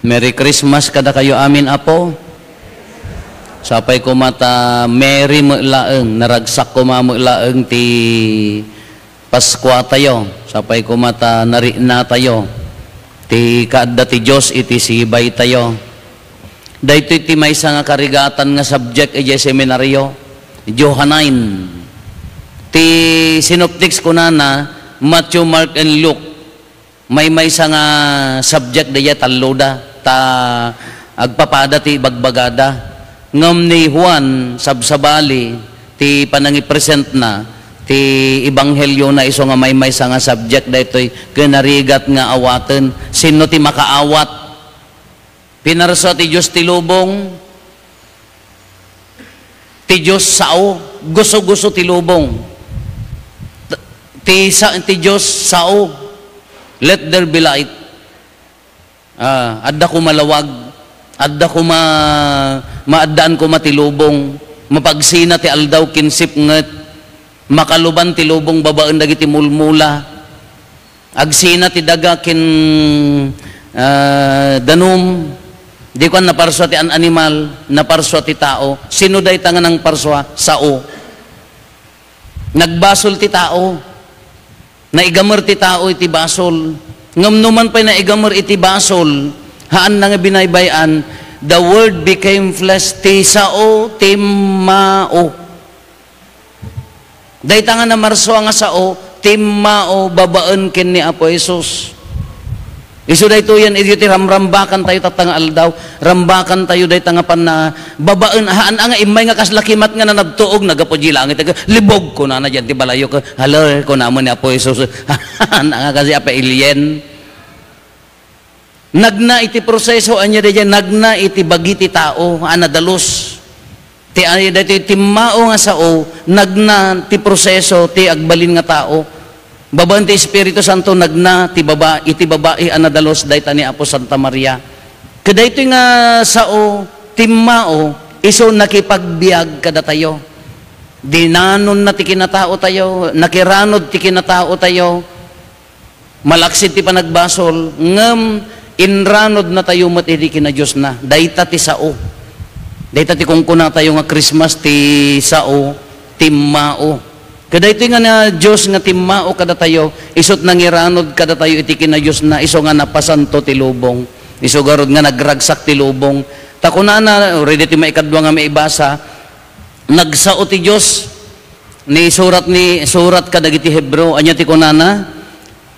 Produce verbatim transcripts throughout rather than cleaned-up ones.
Merry Christmas kadakayo amin, Apo. Sapay koma ta merry met laeng, naragsak koma met laeng ti Paskua tayo. Sapay koma ta narikna tayo ti kaadda ti Dios iti sibay tayo. Daytoy ti maysa nga karigatan nga subject idiay seminario, Johannine. Ti synoptics kunana, Matthew, Mark, and Luke. Maymaysa nga subject daydiay talloda, ta agpapada ti ibagbagada. Ngem ni Juan, sabsabali ti panangipresentna ti ebangheliona isu nga maymaysa nga subject daytoy ken narigat nga awaten. Sinno ti makaawat? Pinarsua ti Dios ti lubong, ti Dios sao, guso-guso ti lubong. T-, ti sa-, ti Dios sao, "Let there be light." Ah, adda koma lawag, adda koma, maaddaan koma ti lubong, mapagsina ti aldaw ken sipnget, makaluban ti lubong babaen dagiti mulmula. Agsina ti daga ken, ah, danum. Di kuan, naparsua ti an-animal, naparsua ti tao. Sino dayta nga nangparsua? Sao. Nagbasol ti tao. Naigamer ti tao iti basol. Ngem numan pay naigamer iti basol, haanna nga binaybay-an, the Word became flesh, ti sao, timmao. Dayta nga namarsua nga sao, timmao babaen ken ni Apo Jesus. Isu daytoyen, idi ti ramrambakan tayo tatta nga aldaw, rambakan tayo dayta nga panna-, babaen, haan nga immay nga kasla kimat nga nanabtuog, naggapu di langit, "Libog," kunana diyan ti balayo, ka, "Haler," kunana ni Apo Jesus. Haan nga kasi apa alien. Nagna iti proseso, ania daydiay, nagna iti bagi ti tao a nadalus. Ti, ay, daytoy timmao nga sao, nagna ti proseso ti agbalin nga tao. Babaen ti Espiritu Santo, nagna ti baba-, iti babai a nadalus, dayta ni Apo Santa Maria. Kadaytoy nga sao, timmao, isu nakipagbiag kadatayo. Dinanonna ti kinatao tayo, nakiranod ti kinatao tayo. Malaksid ti panagbasol, ngem inranodnatayo met idi kinadiosna. Dayta ti sao. Dayta ti kunkunatayo nga Christmas, ti sao, timmao. Kadaytoy nga na Dios nga timmao kadatayo, isut' nangiranod kadatayo iti kinadiosna, isu nga napasanto ti lubong. Isu garud nga nagragsak ti lubong. Ta kunana, ready ti maikadua nga maibasa, nagsao ti Dios, ni surat ni, surat kadagiti Hebreo, ania ti kunana?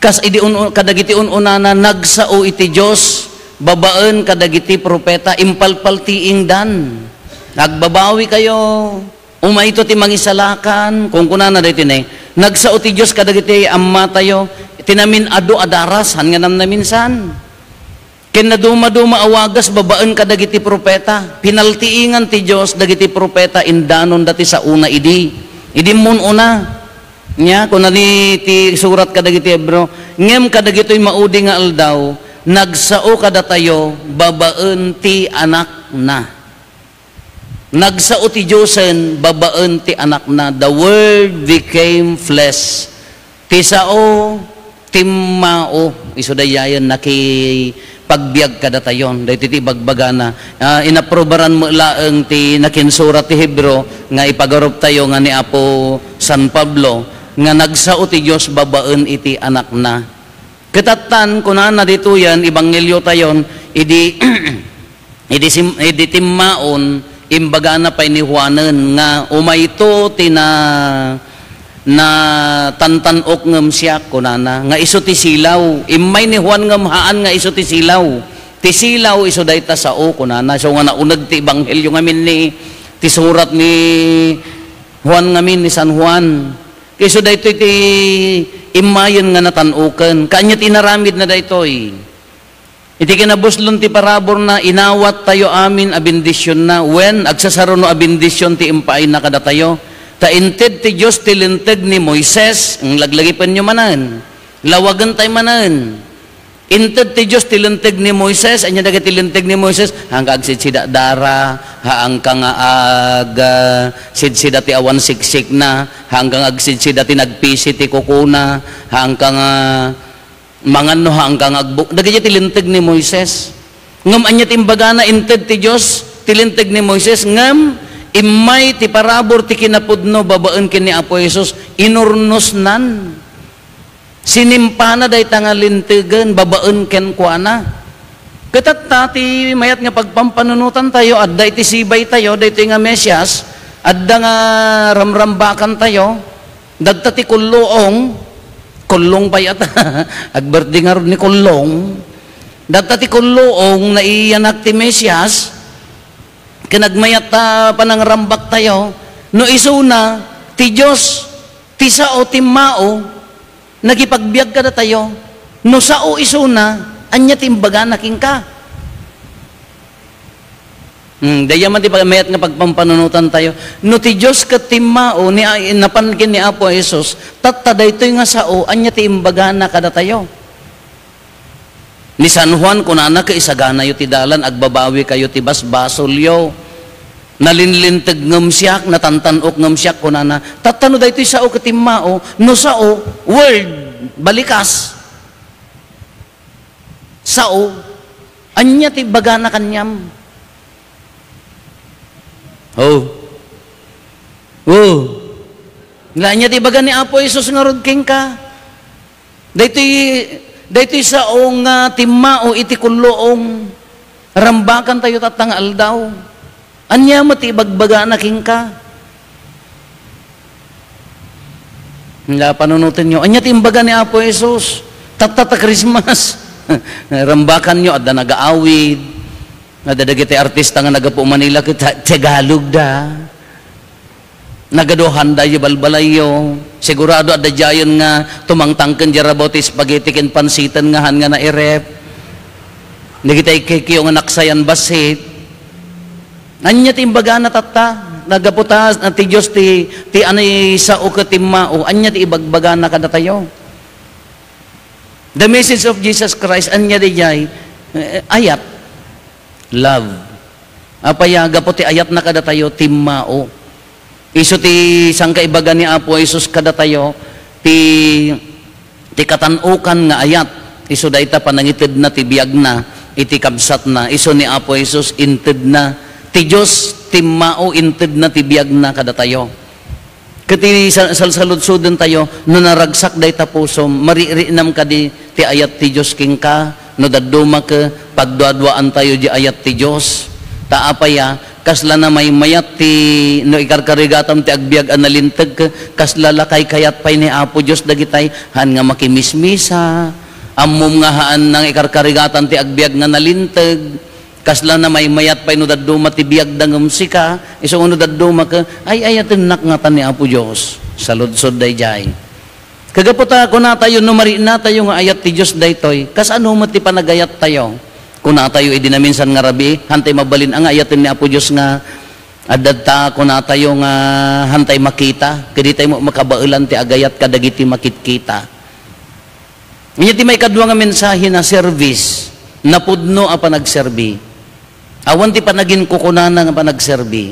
Kas idi un-, kadagiti un-unana, nagsao iti Dios babaen kadagiti profeta, impalpaltiingdan. Agbabawikayo, umayto ti mangisalakan, kunkunana daytoy ne, nagsao ti Dios kadagiti ammatayo, ti namin-adu a daras, haan nga namnaminsan. Ken nadumaduma a wagas babaen kadagiti profeta. Pinaltiingan ti Dios dagiti profeta, indanonda ti saona idi, idi immun-una. Nia, kuna ni ti surat kadagiti Hebreo, ngem kadagitoy maudi nga aldaw, nagsao kadatayo babaen ti Anakna. Nagsao ti Diosen babaen ti Anakna. The Word became flesh. Ti sao, timmao. Isu dayayen nakipagbiag kadatayon. Daytoy ti ibagbagana. Ah, inaprobaran met laeng ti nakinsurat ti Hebreo nga ipagaruptayo nga ni Apo San Pablo nga nagsao ti Dios babaen iti Anakna. Ket attan, kunana ditoyen, ebanghelio tayon, idi, idi sim-, idi timmaon, imbagana pay ni Juanen nga umayto ti na-, natantan-ok ngem siak, kunana, nga isu ti silaw. Immay ni Juan ngem haan nga isu ti silaw. Ti silaw, isu dayta sao, kunana. Isu nga nauneg ti ebanghelio ngamin ni, ti surat ni Juan ngamin, ni San Juan. Isu daytoy ti immayen nga natan-oken. Kaanya ti inaramidna daytoy. Iti kinabuslon ti paraburna, inawat tayo amin a bendisionna, wen, agsasaruno a bendision ti impaayna kadatayo. Ta inted ti Dios ti linteg ni Moises, ang laglagipenyo manen. Lawagen tayo manen. Inted ti Dios ti linteg ni Moises. Ania dagiti linteg ni Moises? Haanka agsidsida dara, haanka nga ag-, ah, sidsida ti awan siksikna, haanka nga agsidsida ti nagpisi ti kukuna, haanka nga mangan no haanka nga agbu-, dagiti ti linteg ni Moises. Ngem ania ti imbagana? Inted ti Dios ti linteg ni Moises, ngem immay ti parabur ti kinapudno babaen ken ni Apo Jesus, inurnosnan. Sinimpana dayta nga lintegen babaen kenkuana. Ket tatta ti mayat nga pagpampanunotantayo, adda iti sibaytayo, daytoy nga Mesias, adda nga ramrambakantayo, dagta ti kulluong, kullong pay ata, agbirthday ngarud ni kullong, dagta ti kulluong, naiyanak ti Mesias, ken agmayat ta panangrambaktayo, no isuna, ti Dios, ti sao, timmao, nagipagbiag kadatayo. No sao isuna, ania ti imbagana kenka? Hmm, dayta man ti pag-, mayat nga pagpampanunotantayo. No ti Dios ket timmao, ni, napan ken ni Apo Jesus, tatta daytoy nga sao, ania ti imbagana kadatayo? Ni San Juan, kunana, ket isaganayo ti dalan, agbabawikayo ti basbasolyo. Nalinlinteg ngem siak, natantan-ok ngem siak, kunana. Tatta no daytoy sao ket timmao, no sao, word, balikas. Sao, ania ti ibagana kaniam? Oh. Oh. Nga ania ti ibaga ni Apo Jesus ngarud kenka? Daytoy, daytoy sao nga timmao iti kulluong. Rambakantayo tatta nga aldaw. Ania met ti ibagbagana kenka? Nga panunotenyo, ania ti imbaga ni Apo Jesus? Tatta ta Christmas. Rambakanyo, adda nagaawid. Adda dagiti artista nga naggapu Manila, ket ta-, Tagalog da. Nagaduhan da idiay balbalayyo. Sigurado adda diayen nga tumangtang ken diay rabaw ti spaghetti ken pansiten nga han nga nairep. Dagiti kikiyo nga naksayan bassit. Ania ti imbagana tatta? Naggapu ta, ti Dios ti, ti ania ti sao ket timmao. Ania ti ibagbagana kadatayo? The message of Jesus Christ, ania diay? Eh, ayat. Love. Apay a gapu ti ayatna kadatayo, timmao. Isu ti sangkaibaga ni Apo Jesus kadatayo, ti, ti katan-okan nga ayat. Isu dayta panangitedna ti biagna iti kabsatna. Isu ni Apo Jesus, intedna. Ti Dios, timmao, intedna ti biagna kadatayo. Ket ti sa-, salsaludsodentayo, no naragsak dayta pusom, maririinam kadi ti ayat ti Dios kenka? No dadduma ket pagduaduaantayo diay ayat ti Dios. Ta apay a, kasla namaymayat ti, no ikarkarigatam ti agbiag a nalinteg, kasla la kaykayat pay ni Apo Dios dagitay, haan nga makimismisa, ammom nga haan nga ikarkarigatan ti agbiag nga nalinteg. Kasla namaymayat pay no dadduma ti biagda ngem sika, isu nga no dadduma ket, ay-ayatennak ngata ni Apo Dios. Saludsod daydiay. Kagapu ta kunatayo, no mariinatayo nga ayat ti Dios daytoy, kasano met ti panagayattayo? Kunatayo idi naminsan nga rabii, hantay mabalin a nga ayaten ni Apo Dios nga adda ta kunatayo nga hantay makita, ket di tayo makabaelan ti agayat kadagiti makitkita. Ania ti maikadua nga mensahe na service, napudno a panagserbi. Awan ti panaginkukunana nga panagserbi.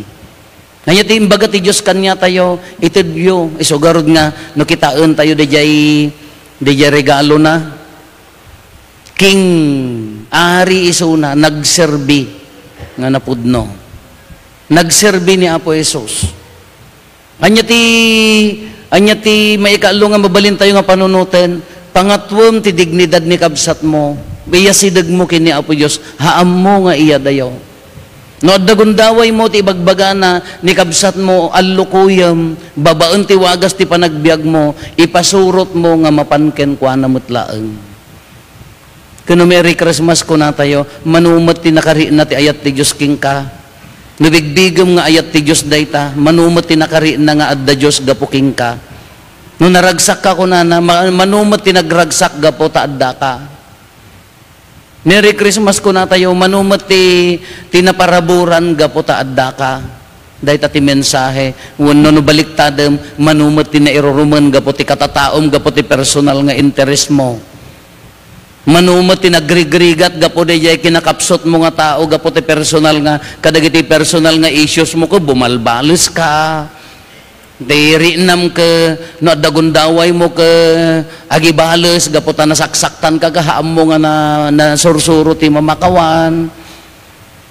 Ania ti imbaga ti Dios kaniatayo, itedyo, isu garud nga no kitaentayo daydiay, daydiay regalona. King, ari isuna, nagserbi nga napudno. Nagserbi ni Apo Jesus. Ania ti, ania ti maikaallo nga mabalintayo nga panunoten? Pangatuem ti dignidad ni kabsatmo. Iyasidegmo ken ni Apo Dios, haammo nga iyadayo. No adda gundawaymo ti ibagbagana ni kabsatmo, allukuyem, babaen ti wagas ti panagbiagmo, ipasurotmo nga mapan kenkuana met laeng. Ken no Merry Christmas kunatayo, mano met ti nakariinna ti ayat ti Dios kenka? No bigbigem nga ayat ti Dios dayta, mano met ti nakariinna nga adda Dios gapu kenka? No naragsakka kunana, ma-, mano met ti nagragsak gapu ta addaka? Merry Christmas kunatayo, mano met ti, ti naparaburan gapu ta addaka? Dayta ti mensahe. Wenno no baliktadem, mano met ti nairurumen gapu ti katataom, gapu ti personal nga interesmo. Mano met ti nagrigrigat gapu daydiay kinakapsutmo nga tao, gapu ti personal nga, kadagiti personal nga issues mo, ket bumabaleska. Ti riinam ket no adda gundawaymo ket agibales gapu ta nasaksaktanka, ket haammo nga na-, nasursuro ti mamakawan.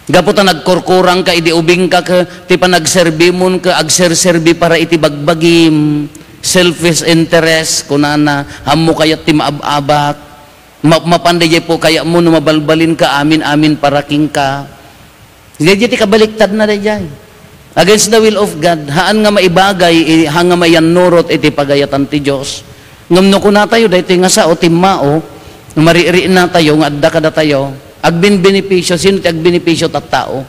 Gapu ta nagkurkurang ka idi ubing ka ke, ti panagserbimon ke, agserserbi para iti bagbagim. Selfish interest, kunana, ammo kayat ti maab-abak. Ma-, mapan dayjay po kayat mo no mabalbalin ka, amin-amin para kenka. Dayjay ti kabaliktad na dayjay. Against the will of God, haan nga maibagay, i-, haan nga maiyannurot iti pagayatan ti Dios. Ngem no kunatayo, daytoy nga sao, timmao, no maririinatayo nga adda kadatayo, agbinbenepisio, sino ti agbenepisio? Tattao.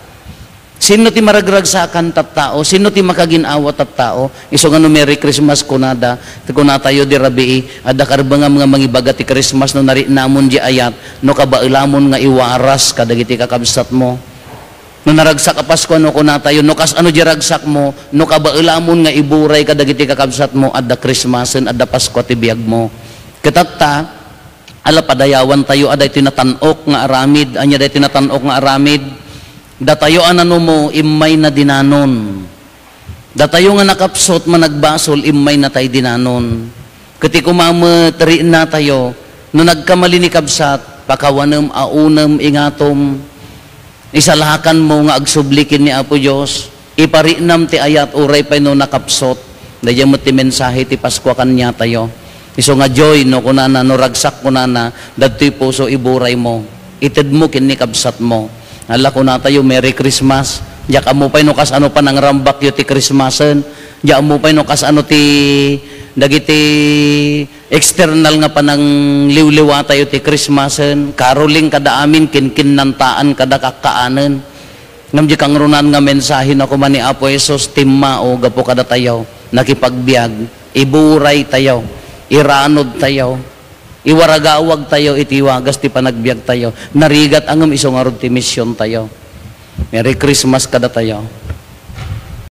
Sino ti maragragsakan? Tattao. Sino ti makagin-awa? Tattao. Isu nga no Merry Christmas kunada, ti kunatayo di rabii, adda karbengam nga mangibaga ti Christmas no nariinamon di ayat, no kabaelamon nga iwaras kadagiti kakabsatmo. No naragsak a Paskua, no kunatayo, no kas-ano di ragsakmo, no kabaelamon nga iburay kadagiti kakabsatmo, adda Christmasen, adda Paskua ti biagmo. Ket tatta, ala, padayawantayo a daytoy natan-ok nga aramid. Ania daytoy natan-ok nga aramid? Datayo a nanumo, immayna dinanon. Datayo nga nakapsut, managbasol, immaynatay dinanon. Ket ti koma met, riinnatayo, no nagkamali ni kabsat, pakawanem, aunem, ingatom. Isalakanmo nga agsubli ken ni Apo Dios. Ipariinam ti ayat uray pay no nakapsut. Daydiay met ti mensahe ti Paskua kaniatayo. Isu nga joy, no kunana, no ragsak kunana, dagtoy puso, iburaymo. Itedmo ken ni kabsatmo. Ala, kunatayo, "Merry Christmas." Diak ammo pay no kas-ano panangrambakyo ti Christmasen. Diak ammo pay no kas-ano ti dagiti external nga panangliwliwatayo ti Christmasen. Caroling kada amin, kinkinnantaan kada kakkaanen. Ngem di kangrunaan nga mensahe na koma ni Apo Jesus, timmao gapu kadatayo, nakipagbiag, iburaytayo, iranudtayo. Iwaragawagtayo iti wagas ti panagbiagtayo. Narigat a ngem isu ngarud ti misiontayo. Merry Christmas kadatayo.